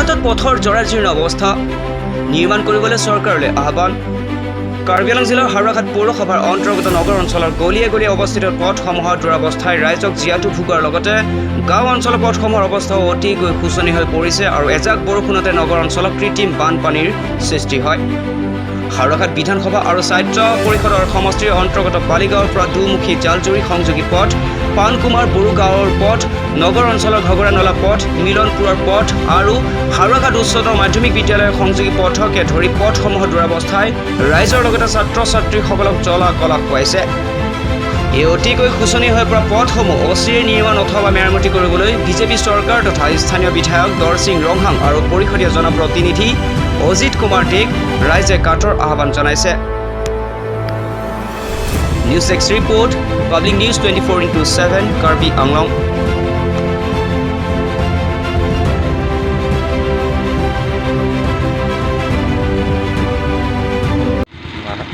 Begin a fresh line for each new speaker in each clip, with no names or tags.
হাওৰাঘাটত পথৰ জৰাজীৰ্ণ অৱস্থা নিৰ্মাণ কৰিবলৈ চৰকাৰলৈ আহ্বান। কাৰ্বি আংলং জিলাৰ হাওৰাঘাট পৌৰসভাৰ অন্তৰ্গত নগৰ অঞ্চলৰ গলিয়ে গলিয়ে অৱস্থিত পথসমূহৰ দুৰৱস্থাই ৰাইজক জীয়াতু ভোগোৱাৰ লগতে গাঁও অঞ্চলৰ পথসমূহৰ অৱস্থাও অতিকৈ শোচনীয় হৈ পৰিছে আৰু এজাক বৰষুণতে নগৰ অঞ্চলত কৃত্ৰিম বানপানীৰ সৃষ্টি হয়। হাওৰাঘাট বিধানসভা আৰু স্বায়ত্ত পৰিষদৰ সমষ্টিৰ অন্তৰ্গত বালিগাঁৱৰ পৰা দুমুখী জালজুৰি সংযোগী পথ, পাণকুমাৰ বড়ো গাঁৱৰ পথ, নগৰ অঞ্চলৰ ঘগৰানলা পথ, মিলনপুৰৰ পথ আৰু হাওৰাঘাট উচ্চতৰ মাধ্যমিক বিদ্যালয়ৰ সংযোগী পথকে ধৰি পথসমূহৰ দুৰৱস্থাই ৰাইজৰ লগতে ছাত্ৰ ছাত্ৰীসকলক জ্বলা কলা খুৱাইছে। এই অতিকৈ শোচনীয় হৈ পৰা পথসমূহ অচিৰেই নিৰ্মাণ অথবা মেৰামতি কৰিবলৈ বিজেপি চৰকাৰ তথা স্থানীয় বিধায়ক দৰসিং ৰংহাং আৰু পৰিষদীয় জনপ্ৰতিনিধি অজিত কুমাৰ দেক ৰাইজে কাতৰ আহ্বান জনাইছে। News desk report, Public News 24x7, Karbi Anglong.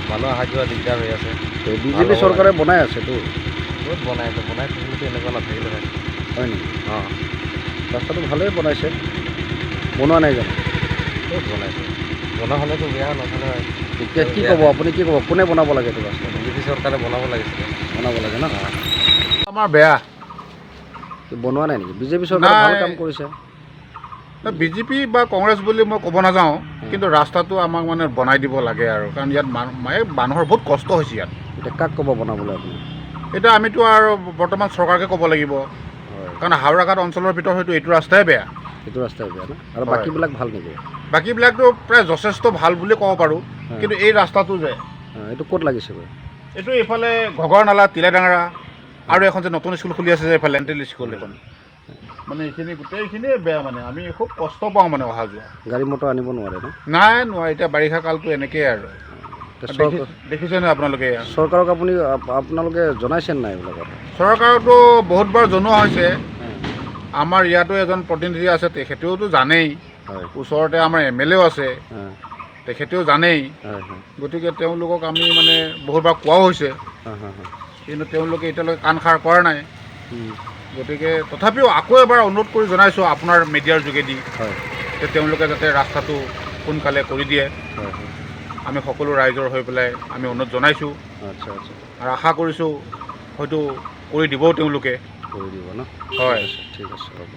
মানুহ অহা যোৱা দিগদাৰ হৈ আছে।
বিজেপি চৰকাৰে বনাই আছেতো।
বহুত বনাই আছে, বনাই থাকিলেতো এনেকুৱা নাথাকিলে হয়।
হয় নেকি?
অঁ।
ৰাস্তাটো ভালেই বনাইছে, বনোৱা নাই জানো?
ক'ত বনাইছে? বনোৱা হ'লেতো বেয়া নহ'লে হয়।
এতিয়া কি ক'ব আপুনি? কি ক'ব, কোনে বনাব লাগে এইটো ৰাস্তাটো?
বিজেপি চৰকাৰে বনাব লাগিছিলে।
বনাব লাগে ন?
আমাৰ বেয়া।
কি বনোৱা নাই নেকি? বিজেপি চৰকাৰে ভাল
নাই।
কাম কৰিছে।
বিজেপি বা কংগ্ৰেছ বুলি মই ক'ব নাযাওঁ, কিন্তু ৰাস্তাটো আমাক মানে বনাই দিব লাগে আৰু কাৰণ ইয়াত মানুহৰ বহুত কষ্ট হৈছে ইয়াত।
এতিয়া কাক ক'ব বনাবলৈ আপুনি?
এতিয়া আমিতো আৰু বৰ্তমান চৰকাৰকে ক'ব লাগিব।
হয়।
কাৰণ হাওৰাঘাট অঞ্চলৰ ভিতৰত হয়তো এইটো ৰাস্তাই বেয়া।
এইটো ৰাস্তাই বেয়া ন? আৰু
হয়।
বাকীবিলাক ভাল নেকি?
বাকীবিলাকতো প্ৰায় যথেষ্ট ভাল বুলি ক'ব পাৰোঁ, কিন্তু এই ৰাস্তাটো যে
এইটো ক'ত লাগিছে বাৰু?
এইটো এইফালে ঘগৰনালা, তিলাডাঙৰা আৰু এখন যে নতুন স্কুল খুলি আছে যে এইফালে এণ্টেল স্কুল এখন, মানে এইখিনি গোটেইখিনিয়ে বেয়া। মানে আমি খুব কষ্ট পাওঁ মানে অহা যোৱা।
গাড়ী মটৰ আনিব নোৱাৰে ন?
নাই, নোৱাৰে। এতিয়া বাৰিষা কালটো এনেকেই আৰু।
এতিয়া চৰকাৰ
দেখিছে নহয় আপোনালোকে এয়া।
চৰকাৰক আপুনি আপোনালোকে জনাইছে নাই এইবিলাক কথা?
চৰকাৰকতো বহুতবাৰ জনোৱা হৈছে। আমাৰ ইয়াতো এজন প্ৰতিনিধি আছে, তেখেতেওতো জানেই। ওচৰতে আমাৰ এম এল এও আছে, তেখেতেও জানেই।
হয় হয়
গতিকে তেওঁলোকক আমি মানে বহুতবাৰ কোৱাও হৈছে,
হয় হয় হয়
কিন্তু তেওঁলোকে এতিয়ালৈকে কাণসাৰ কৰা নাই। গতিকে তথাপিও আকৌ এবাৰ অনুৰোধ কৰি জনাইছোঁ আপোনাৰ মিডিয়াৰ যোগেদি যে তেওঁলোকে যাতে ৰাস্তাটো সোনকালে কৰি দিয়ে।
হয় হয়
আমি সকলো ৰাইজৰ হৈ পেলাই আমি অনুৰোধ জনাইছোঁ।
আচ্ছা আচ্ছা
আৰু আশা কৰিছোঁ হয়তো কৰি দিবও তেওঁলোকে।
কৰি দিব ন?
হয়।
ঠিক আছে, ঠিক আছে, হ'ব।